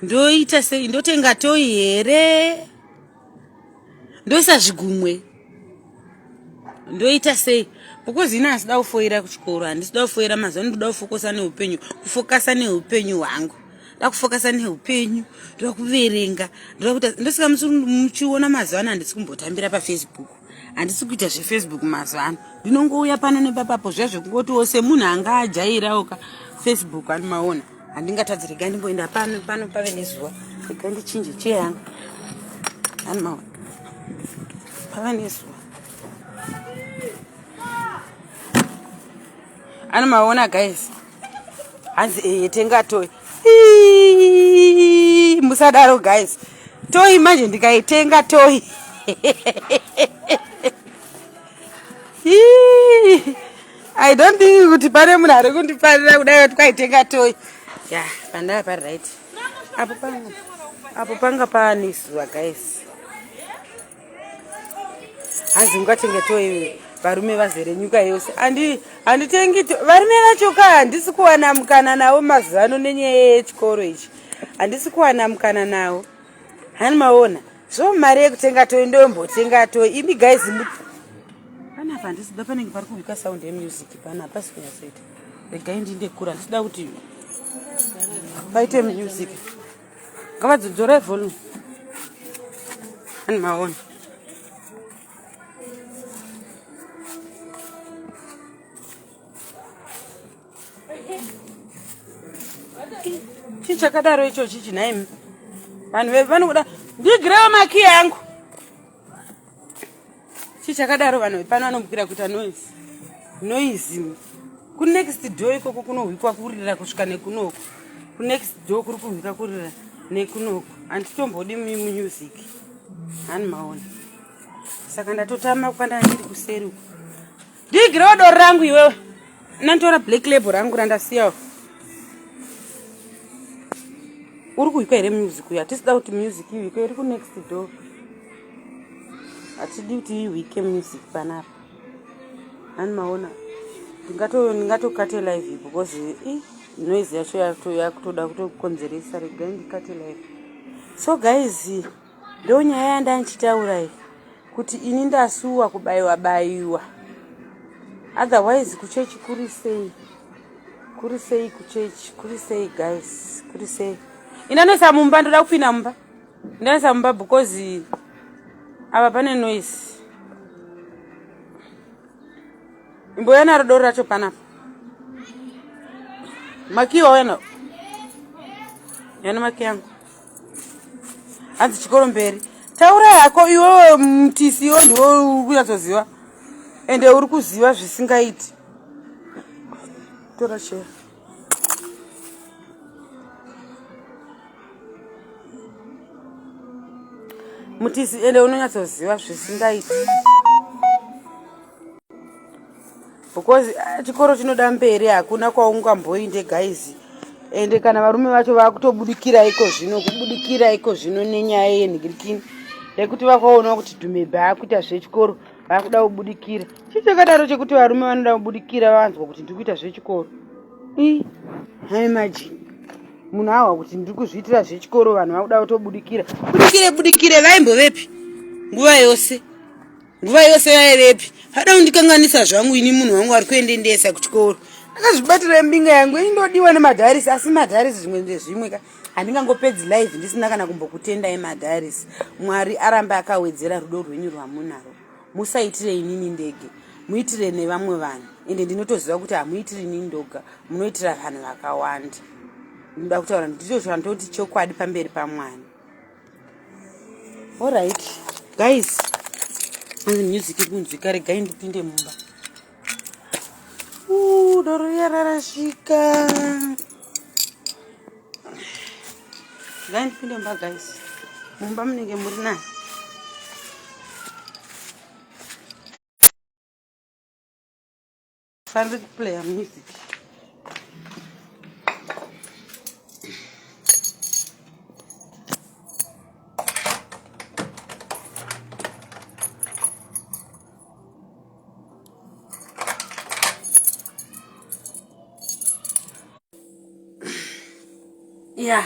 Ndoita sei? Ndotenga toy here? Ndoisa zvigumwe? Ndoita sei? Because ini handisida kufoira kuchikoro, handisida kufoira mazuva ano, ndoda kufokosa neupenyu, kufokasa neupenyu hwangu. Ndoda kufokasa neupenyu, ndoda kuverenga, ndoda kuita ndosaka muchiona mazuva ano handisi kumbotambira paFacebook. Handisi kuita zvefacebook mazuva ano, ndinongouya pano nepapapo zviya zvekungotiwo semunhu anga ajairawo ka Facebook anomaona, handingatadzi. Rega ndimboenda pano pano pave nezuva, rega ndichinje cheya yangu, anomaona pava nezuva, anomaona guys. Hanzi eye tenga toy, musadaro guys, toy manje ndikaitenga toy, I don't think kuti pane munhu ari kundifarira kudai kuti kwaitenga toy. Ya, pandava pari right apo, panga apo panga pane zuva guys. Hanzi ungatenge toy, varume vazere nyika yose. Handitengi varume vacho ka, handisi kuwana mukana navo mazuva ano nenyaya yechikoro ichi, handisi kuwana mukana navo. Hani maona zvo mari yekutenga toy, ndombotenga toy imi guys. Panapa handisida, panenge pari kuwika sound yemusic pana, hapasi kunyatsoita. Regai ndindekura, handisida kuti paite music, ngavadzodzore volume. Hani maona chii chakadaro ichochi chinaimi, vanhu vanokuda ndigirewo makiyi angu. Chii chakadaro? Vanhu vepano vanomukira kuita noise noise. Kunext door ikoko kunohwikwa kurira kusvika nekunoko, kunext door kuri kuhwika kurira nekunoko. Handitombodi music, hani maona. Saka ndatotama kwanda ndiri kuseri uku. Ndigirewo doro rangu iwewe, nanditora black label rangu randasiyawo. Uri kuhwikwa here music uyu? Hatisida kuti music ihwikwe, iri kunext door, hatidi kuti ihwike music panapa. Hani maona, ndingatokate live because i noise yacho yakutoda kutokonzeresa. Regai ndikate live. So guys, ndo nyaya yandandichitaura iyi, kuti ini ndasuwa kubayiwa bayiwa. Otherwise kuchechi kuri sei? Kuri sei kuchechi? Kuri sei guys? Kuri sei? Indanoisa mumba, ndoda kupinda mumba, ndanoisa mumba because apa pane noise. Imboya naro doro racho panapa, makiwa wena yana maki yangu. Hanzi chikoro mberi. Taura yako iwewe mutisi, iwe ndiwe uri kunyatsoziva, ende uri kuziva zvisingaiti. Tora cheya. Mutisi, ende unonyatsoziva zvisingaiti because chikoro chinoda mberi, hakuna kwaungamboinde guys. Ende kana varume vacho vakutobudikira iko zvino, kubudikira iko zvino nenyaya yenhikirikini yekuti vakaona kuti dhumebhe akuita zvechikoro, vakuda kubudikira. Chii chakadaro chekuti varume vanoda kubudikira vanzwa kuti ndiri kuita zvechikoro? I haimagine munhu ahwa kuti ndiri kuzviitira zvechikoro, vanhu vakuda kutobudikira. Budikire budikire, vaimbovepi nguva yose? Nguva yose vaivepi? Vada kundikanganisa zvangu ini, munhu wangu ari kuendendesa kuchikoro, akazvibatira mbinga yangu indodiwa nemadharisi. Asi madharisi zvimwe ndezvimwe ka, handingangopedzi live ndisina kana kumbokutendai madharisi. Mwari arambe akawedzera rudo rwenyu rwamunaro. Musaitire inini ndege, muitire nevamwe vanhu. Ende ndinotoziva kuti hamuitiri inini ndoga, munoitira vanhu vakawanda. Ndinoda kutaura ndicho chandoti chokwadi pamberi pamwari. Alright guys, anzi music iri kunzwika, regai ndipinde mumba. Doro riya rarasvika, regai ndipinde mumba guys. Mumba munenge muri nani? Faniri kuplaya music. Yeah.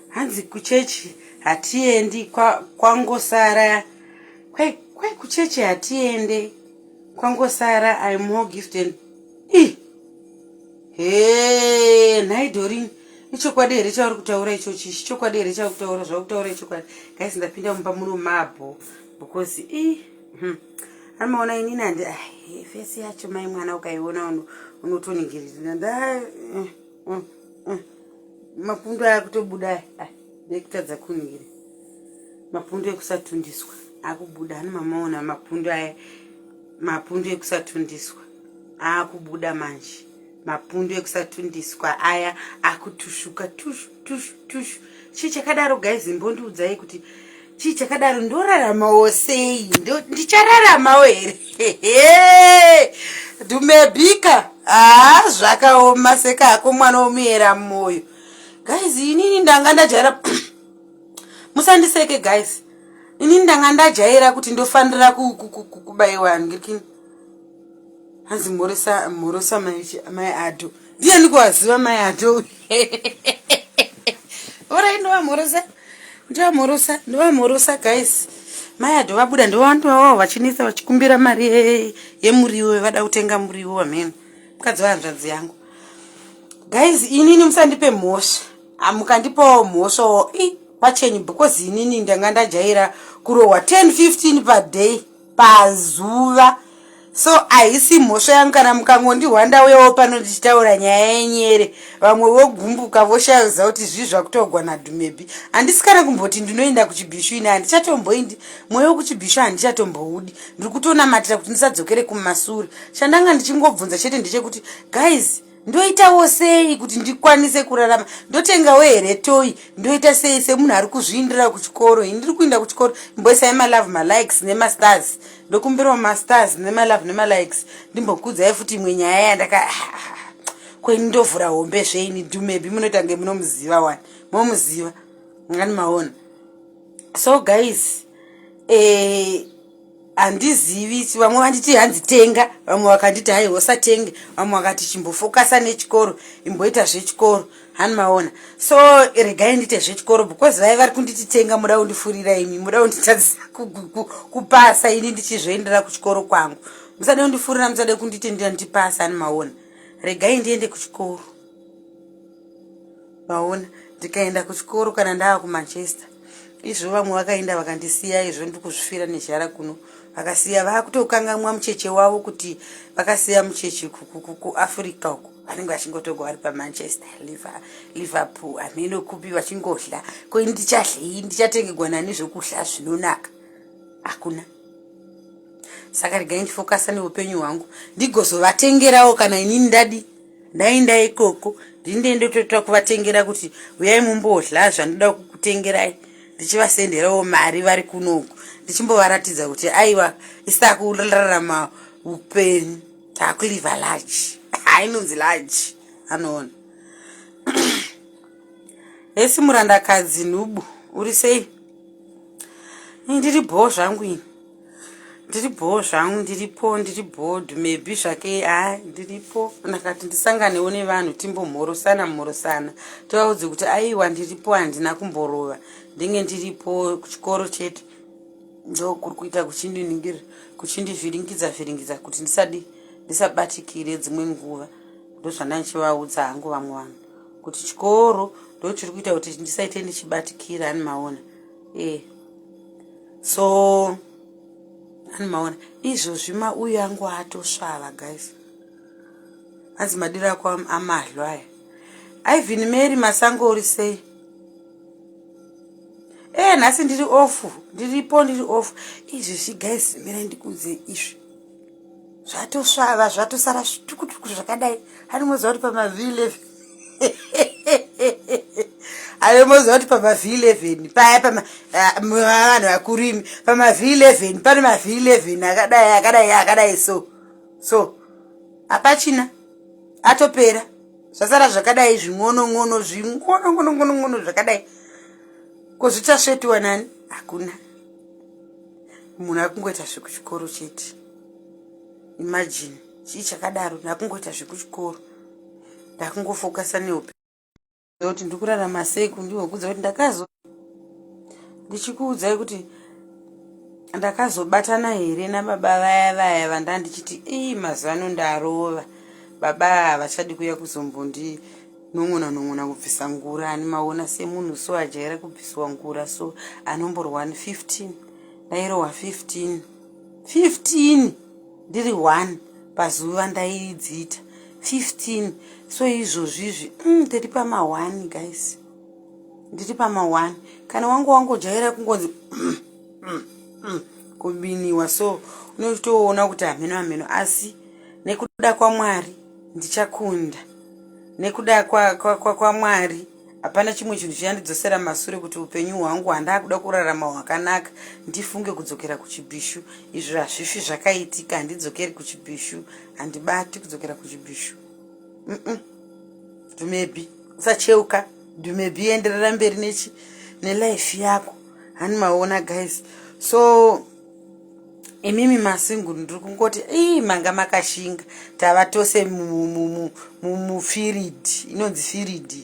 Hanzi kuchechi hatiendi kwangosara kwa kwai kuchechi hatiende kwangosara I'm more gifted. Ih. Hey, nhai Doreen, ichokwadi here chauri kutaura ichochi? Chokwadi here chauri kutaura zvakutaura ichokwadi? Guys, ndapinda mumba muno mabho because i Anomaona inini handi ah, fesi yacho mai mwana ukaiona unotoningirira nda Mapundu akutobuda ah, nekutadza kuningira. Mapundu ekusatundiswa akubuda hani mamaona mapundu aya mapundu ekusatundiswa akubuda manje mapundu ekusatundiswa aya akutushuka tushu tushu tushu chii chakadaro guys imbondiudzai kuti chii chakadaro ndoraramawo sei ndichararamawo here dhumebika haa zvakaoma sekako mwana womuyera moyo guys inini ndanga ndajaira musandiseke guys inini ndanga ndajaira kuti ndofanira kubaiwa ngirikini hanzi mhoresa mhorosa mai ado ndiyani kuvaziva mai ado orai ndovamhorosa ndovamhorosa ndovamhorosa guys mai ado vabuda ndovandovavo vachinetsa vachikumbira mari yemuriwo vada kutenga muriwo wamheno mukadzi wahanzvadzi yangu guys inini musandipe mhosva mukandipawo mhosvawo i pachenyu because inini ndanga ndajaira kurohwa 10 15 paday pazuva so haisi mhosva yangu kana mukangondihwa ndauyawo pano ndichitaura nyaya yenyere vamwe vogumbuka voshaya kuziva kuti zvii zvakutogwa nadhumebi handisi kana kumboti ndinoenda kuchibhishu ini handichatomboindi mweya wekuchibhishu handichatomboudi ndiri kutonamatira kuti ndisadzokere kumasure chandanga ndichingobvunza chete ndechekuti guys ndoitawo sei kuti ndikwanise kurarama ndotengawo here toyi ndoita sei semunhu ari kuzviindira kuchikoro ini ndiri kuinda kuchikoro imboisai malove malikes nemastars ndokumbirawo mastars nemalove nemalikes ndimbokudzai futi imwe nyaya yandaka kweni ndovhura hombe zveini dumebi munoita nge munomuziva wani momuziva ngani maona so guys eh, handizivi vamwe vanditi hanzi tenga vamwe vakanditi haiwa usatenge vamwe vakati chimbofokasa nechikoro imboita zvechikoro hani maona so regai ndiite zvechikoro because vaive vari kunditi tenga muda kundifurira imi muda kunditadzisa kupasa ini ndichizvoendera kuchikoro kwangu musade kundifurira musade kunditi ndipasa hani maona regai ndiende kuchikoro Vaona ndikaenda kuchikoro kana ndava kuManchester izvo vamwe vakaenda vakandisiya izvo ndiri kuzvifira nezhara kuno vakasiya vakutokangamwa mucheche wavo kuti vakasiya mucheche kuAfrica uko vanenge vachingotogwa vari paManchester Liverpool hameno kupi vachingodla ko ini ndichadlei ndichatengegwa nani zvokudla zvinonaka hakuna saka regai ndifokasa neupenyu hwangu ndigozovatengerawo kana inini ndadi Ndaenda ikoko ndinde ndotoita kuvatengera kuti uyai mumbodla zvandoda kukutengerai ndichivasenderawo mari vari kunoku ndichimbovaratidza kuti aiwa isakurarama upenyu takuliva large hainonzi large anoona hesi murandakadzi nhubu uri sei ndiri bhoo zvangu ini ndiri bhoo zvangu ndiripo ndiri bored maybe zvake ha ndiripo ndakati ndisanganewo nevanhu timbomhorosana mhorosana tovaudze kuti aiwa ndiripo handina kumborova ndinge ndiripo kuchikoro chete ndokuri kuita kuchindiningirira kuchindivhiringidza vhiringidza kuti ndisadi ndisabatikire dzimwe nguva ndozvandandichivaudza hangu vamwe vanhu kuti chikoro ndochiri kuita kuti ndisaite ndichibatikira ani maona e so ani maona izvozvi mauyu angu atosvava guys hanzi madiro ako amadlo aya ivin mary masango uri sei e nhasi ndiri off ndiripo ndiri off izvezvi guys mirai ndikuudze izvi zvatosvava zvatosara zvitukutuku zvakadai hani moziva kuti pamav11 ayo moziva kuti pamav11 paya ah, vanhu vakuru imi pamav11 pane mav11 akadai akadai akadai so so hapachina atopera zvasara zvakadai zvin'onong'ono zvin'onong'onong'ono zvakadai ko zvichasvetiwa nani hakuna munhu akungoita zvekuchikoro chete. Imagine chii chakadaro, ndakungoita zvekuchikoro, ndakungofokasa neupenyu kuti ndiri kurarama sei. Kundihokudza kuti ndakazo ndichikuudzai kuti ndakazobatana here nababa vaya vaya vandandichiti ii mazuva ano ndarova baba havachadi kuya kuzombondi non'ona non'ona kubvisa ngura. Ani maona semunhu so ajaira kubviswa ngura so anomborwa 15, ndairohwa 15 15 ndiri 1 pazuva, ndaidziita 15. So izvozvi izvi ndiri pama1 guys, ndiri pama1. Kana wangu wangojaira kungonzi kubiniwa so unotoona kuti hameno hameno, asi nekuda kwaMwari ndichakunda. Nekuda kwaMwari kwa, kwa hapana chimwe chinhu chinyandidzosera masure kuti upenyu hwangu handakuda kurarama hwakanaka, ndifunge kudzokera kuchibhishu. Izvo hazvifi zvakaitika. Handidzokeri kuchibhishu, handibati kudzokera kuchibhishu. Dumebi, usacheuka. Dumebi, enderera mberi nechi nelife yako. Hani maona guys? So imimi masingle, ndiri kungoti ii manga makashinga. Tava tose mufield inonzi field,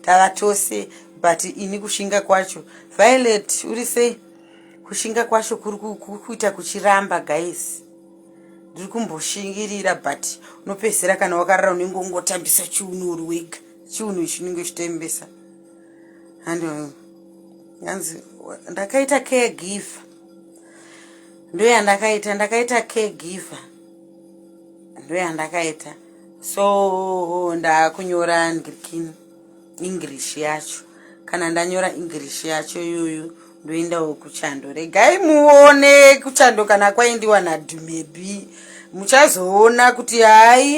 tava tose, but ini kushinga kwacho, Violet uri sei, kushinga kwacho kuri kuita kuchiramba guys. Ndiri kumboshingirira, but unopedzisira kana wakarara unenge ungotambisa chiuno uri wega, chiuno chinenge chitembesa. And hanzi ndakaita caregiver, ndoyandakaita, ndakaita caregiver, ndoyandakaita. So ndakunyora ngirikini English yacho. Kana ndanyora English yacho iyoyo, ndoendawo kuchando. Regai muone kuchando kana kwaendiwa naDhumebi, muchazoona kuti hai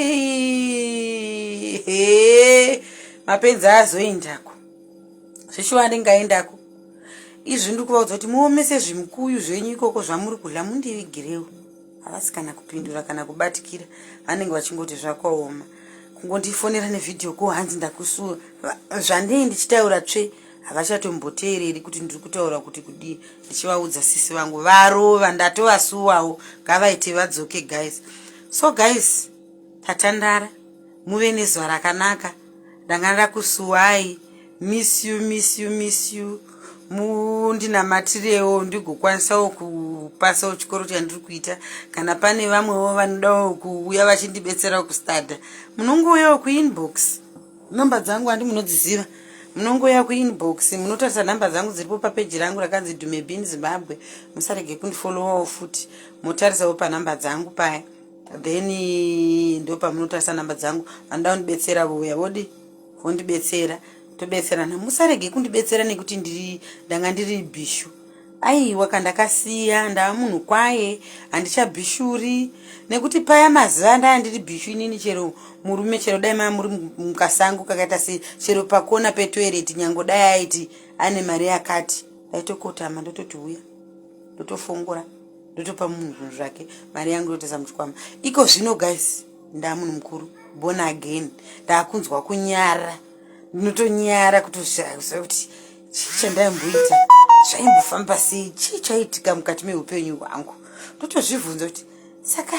he mapenzi azoendako zveshuwa. Ndingaendako izvi, ndiri kuvaudza kuti muomese zvimukuyu zvenyu ikoko zvamuri kudya, mundivigirewo. Havasi kana kupindura kana kubatikira, vanenge vachingoti zvakaoma. Kungondifonera nevideo ko, hanzi ndakusuwa. Zvandei ndichitaura tsve, havachatomboteereri kuti ndiri kutaura kuti kudii. Ndichivaudza sisi vangu varova, ndatovasuwawo, ngavaite vadzoke guys. So guys, tatandara, muve nezuva rakanaka. Ndanga ndakusuwai. Miss you, miss you, miss you. Mundinamatirewo ndigokwanisawo kupasawo chikoro chandiri kuita. Kana pane vamwewo vanodawo kuuya vachindibetserawo kustadha, munongouyawo kuinbox. Namba dzangu handi munodziziva? Munongouya kuinbox, munotarisa nhamba dzangu dziripo papeji rangu rakanzi Dumebin Zimbabwe. Musarege kundifollowawo futi, motarisawo panhamba dzangu paya, then ndo pamunotarisa namba dzangu. Vanoda kundibetsera vouya vodi vondibetsera, tobetserana. Musarege kundibetsera nekuti ndiri ndanga ndiri bhishu. Aiwa, kandakasiya ndava munhu kwaye, handichabhishuri. Nekuti paya mazuva ndaya ndiri bhishu inini, chero murume, chero dai maa muri mukasango kakaita sei, chero pakona petoilet, nyange dai aiti ane mari yakati, ndaitokotama, ndototi uya, ndotofongora, ndotopa munhu zvinhu zvake, mari yangu ndotoisa muchikwama. Iko zvino guys, ndaa munhu mukuru, born again, ndaakunzwa kunyara, ndinotonyara kutoziva kuti chii chandaimboita, zvaimbofamba sei, chii chaitika mukati meupenyu hwangu. Ndotozvibvunza kuti saka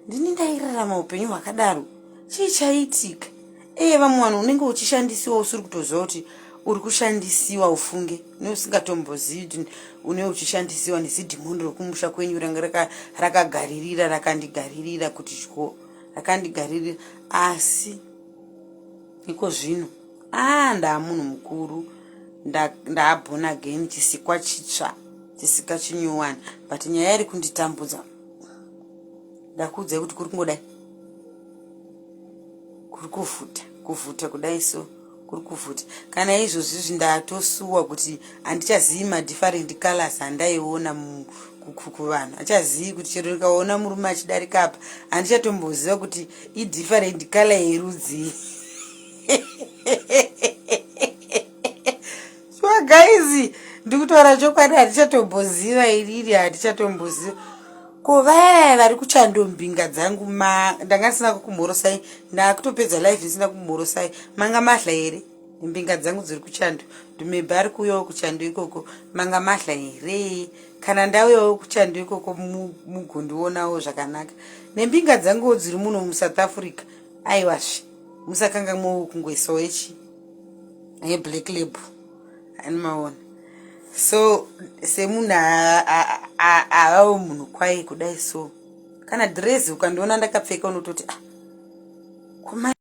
ndini ndairarama upenyu hwakadaro, chii chaitika? Eye, vamwe vanhu unenge uchishandisiwa usiri kutoziva kuti uri kushandisiwa. Ufunge neusingatombozivi kuti une uchishandisiwa nezidhimoni rokumusha kwenyu ranga rakagaririra, rakandigaririra kuti tyo, rakandigaririra. Asi iko zvino a ndaa munhu mukuru, ndaaborn again, chisikwa chitsva, chisika chinyowani. But nyaya iri kunditambudza, ndakuudzai kuti kuri kungodai kuri kuvhuta kuvhuta kudai, so kuri kuvhuta. Kana izvozvizvi ndatosuwa kuti handichazivi madifferent colors andaiona kuvanhu, handichazivi kuti chero ndikaona murume achidarika apa, handichatomboziva kuti idifferent color yerudzii. Sure guys, ndikutaura chokwadi, handichatomboziva iriri, handichatomboziva. Ko vaya vari kuchando, mbinga dzangu, ma ndanga ndisina kukumhorosai, ndakutopedza life ndisina kumhorosai. Manga mahla here? Mbinga dzangu dziri kuchando, ndumebhe ari kuuyawo kuchando ikoko. Manga mahla here? Kana ndauyawo kuchando ikoko mugondionawo zvakanaka. Nembinga dzanguwo dziri muno muSouth Africa. Aiwazve, musakangamwawo kungoisawo ichi yeblack label. Animaona. So semunhu avawo munhu kwaye kudai so. Kana dhirezi ukandiona ndakapfeka unototi ah, kumai.